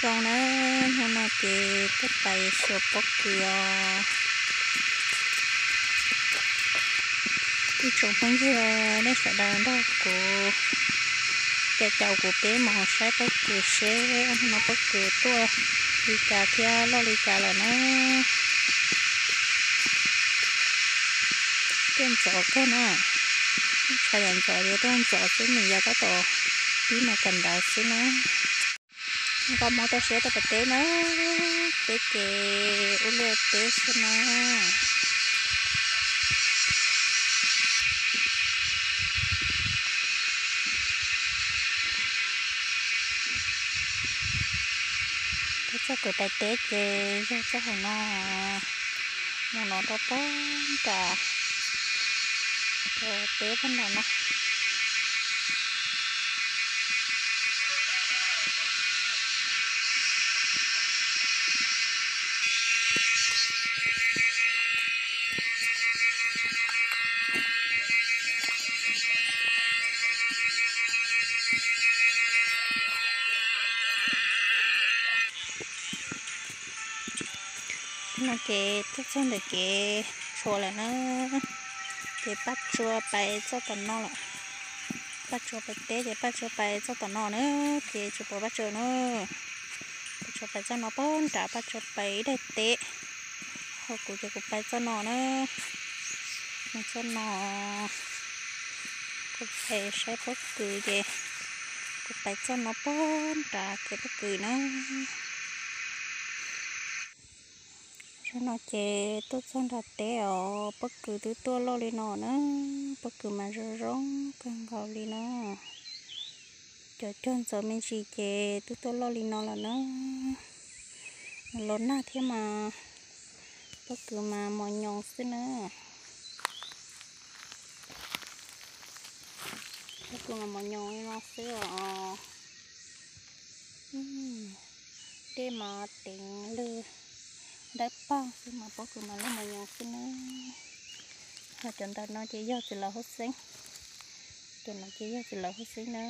Zoo na, hnub no ces tuaj pais xyuas pob kws os. Ib tsoom phooj ywg nej sawv daws nrog kuv caum caum kuv peb mus saib pob kws seb hnub no pob kws tuaj li cas thiab loj li cas lawm na. Tuaj ntxov kawg na, tshav yam ntxov ces tuaj ntxov xwb, nws yog tab tom pib mus kawm ntawv xwb na. Nkauj Hmoob toj siab tuaj pem teb na, peb ces ua liaj teb xwb na. Peb txoj kev pais teb ces yog txoj hauv no, mus no rau pem nram teb pem nram no. No ces tuaj txog ntawm kev tshuam lawm na, ces Paj Tsua pais txoj tom no lawm. Paj Tsua pais teb ces Paj Tsua pais txoj tom no na, ces tsis pom Paj Tsua na. Paj Tsua pais txoj no pem nram, Paj Tsua pais ib daim teb, ho kuv ces kuv pais txoj no na. Mus txoj no, kuv pais saib pob kws ces kuv pais txoj no pem nram kev pob kws na. Zaum no ces tuaj txog nram teb os, pob kws twb tuaj loj li no na, pob kws mas zoo zoo kawg nkaus li na. Cov cog ntxov me ntsis ces twb tuaj loj li no lawm na. Los nag thiab mas pob kws mas mos nyoos xwb na. Pob kws mas mos nyoos li no xwb os. Dej mas teev lwg dawb paug xwb mas pob kws mas loj mos nyoos xwb na. Ho cov ntawm no ces yog txiv laus huab xeeb, cov no ces yog txiv laus huab xeeb na.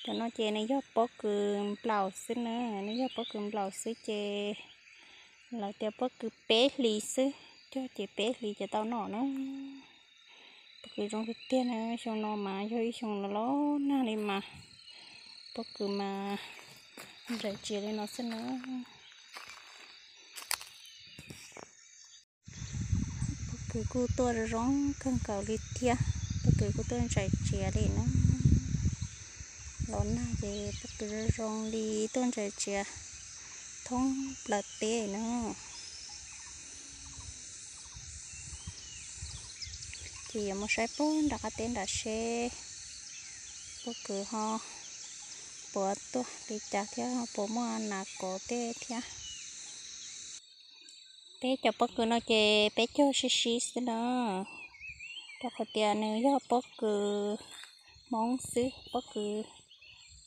Cov no ces nws yog pob kws nplaum xwb na, nws yog pob kws nplaum xwb ces lawv tias pob kws peb hlis xwb, cog ces peb hlis ces tau noj na. Pob kws zoo tiag tiag na, xyoo no mas yog ib xyoo los los nag li mas pob kws mas ntsaim tsiav li no xwb na. Pob kws kuj tuaj zoo zoo kawg nkaus li thiab, pob kws kuj tuaj ntsaim tsiav li na. Los nag ces pob kws zoo zoo li tuaj ntsaim tsiav thoob plaws teb na. Ces yuav mus saib puag nram qab teb nram seb pob kws ho puas tuaj li cas thiab ho puas muaj nas kov tej thiab. Peb cov pob kws no ces peb cog sib sib xwb na, rau qhov tias nws yog pob kws Hmoob xwb, pob kws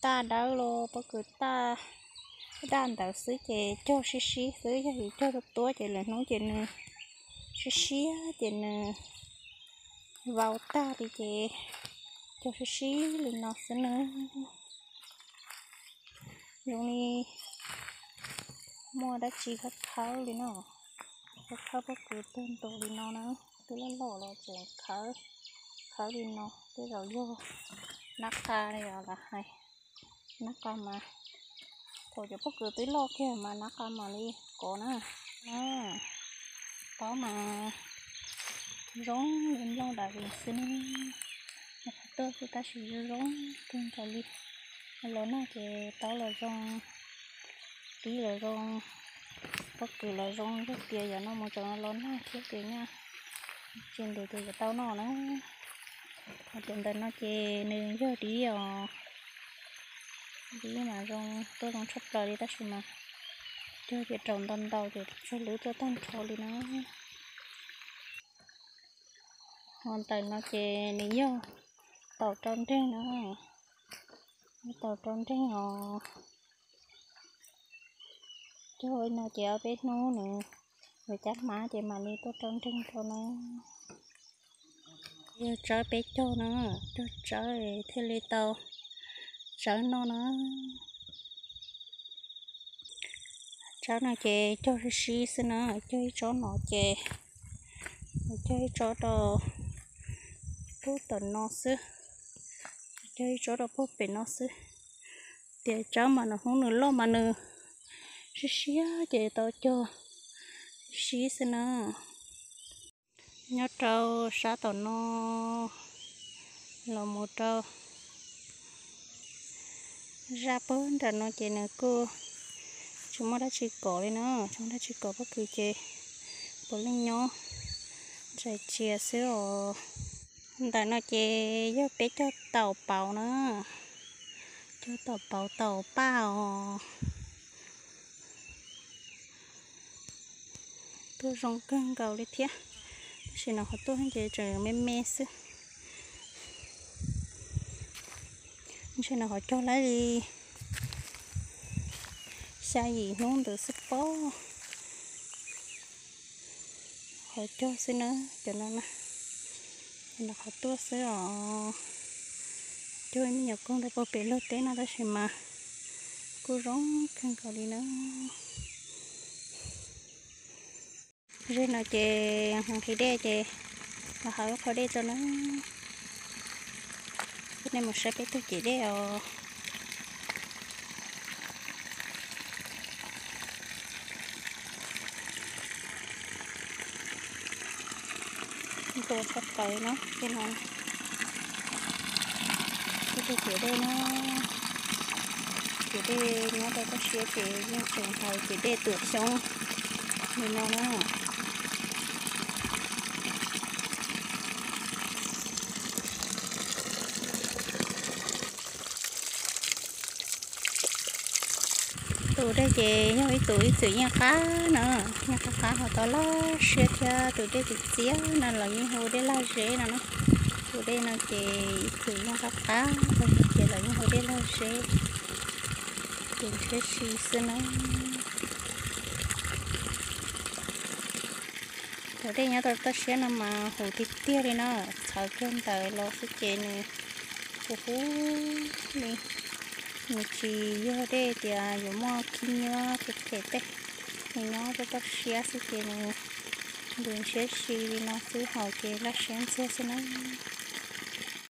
taj dawb los pob kws taj daj ntawd xwb ces cog sib sib xwb, yog yus cog tuab tuab ces lwm hnub ces nws siab siab ces nws vau tag li ces cog sib sib li no xwb na. Zoo li muaj dab tsi khawb khawb li no, khawb khawb pob kws tuag ntua li no na, twb loj loj los tseem khawb, khawb li no, tej zaum yog nab qa li os lawv hais. Nab qa mas thaum cov pob kws twb loj kiag mas nab qa mam li kov na. Taub mas zoo li nplooj dav xwb ne, qhov tuaj xwb tab sis zoo zoo kawg nkaus li. Los nag ces taub los zoo, pib los zoo, pob kws los zoo, yog tias yog no mus tseem los nag thiab ces nyaj tsis ntev ces yuav tau noj na. Ho cov ntawm no ces nws yog dib os, dib mas zoo, tuaj zoo tshaj plaws li tab sis mas cog ces raus ntau ntau ces tsog lwb tuaj tag nrho li na. Ho ntawm no ces nws yog taum rau nreeg na, yog taum rau nreeg os. Cog li no ces ob peb hnub nws yuav cab hmab ces mam li tuaj rau nreeg rau na. Yog tsawb peb cog no, cog tsawb thiaj li tau tsawb noj na. Tsawb no ces cog sib sib xwb na, cog ib tsob no ces cog ib tsob rau pub tom no xwb, cog ib tsob rau pub pem no xwb. Tias tsawb mas nws hnub nws loj mas nws siab siab ces tau cog sib xwb na. Nyob rau sab tom no los mus rau zaj puag nram no ces nws kuj tsis muaj dab tsi kom li na, tsis muaj dab tsi kom pob kws ces puav leej nyob ntsais tsia xwb os. Ntawm no ces yog peb cog taum pauv na, cog taum pauv taum paj os. Tuaj zoo kawg nkaus li thiab, tab sis no qhov tuaj ces tseem me me xwb. Ntshe no qhov cog lawm li xya yim hnub ntawd xwb pob. Qhov cog xwb na, cov no na, no qhov tuaj xwb os. Cog me nyuam koog rau puag pem luag teb no tab sis mas kuj zoo kawg nkaus li na. Zej no ces nqhis dej ces los hau ib qho dej rau na. Coj nej mus saib peb tug cem dej os. Ntua tshaj plaws no, tej no, tej tug cem dej no, cem dej nyob rau toj siab ces yeej tseem hais cem dej tuam xyoob li no na. Tus dej ces yog ib tug ib txwm yeej qab na, yeej qab qab ho tau laj siab thiab. Tus dej txias txias no los yeej hu dej laj zeb no na. Tus dej no ces ib txwm yeej qab qab, ces los yeej hu dej laj zeb, ces ntshiab si xwb na. Cov dej nyob rau toj siab no mas huv tiag tiag li no, txhawv kiag ntawd los xwb ces nws huv huv li. Nws tsis yog dej tias yuav muaj khib nyiab phem phem tej, nws nyob rau toj siab xwb ces nws ntshiab si li no xwb, haus ces laj siab ntxiag xwb na.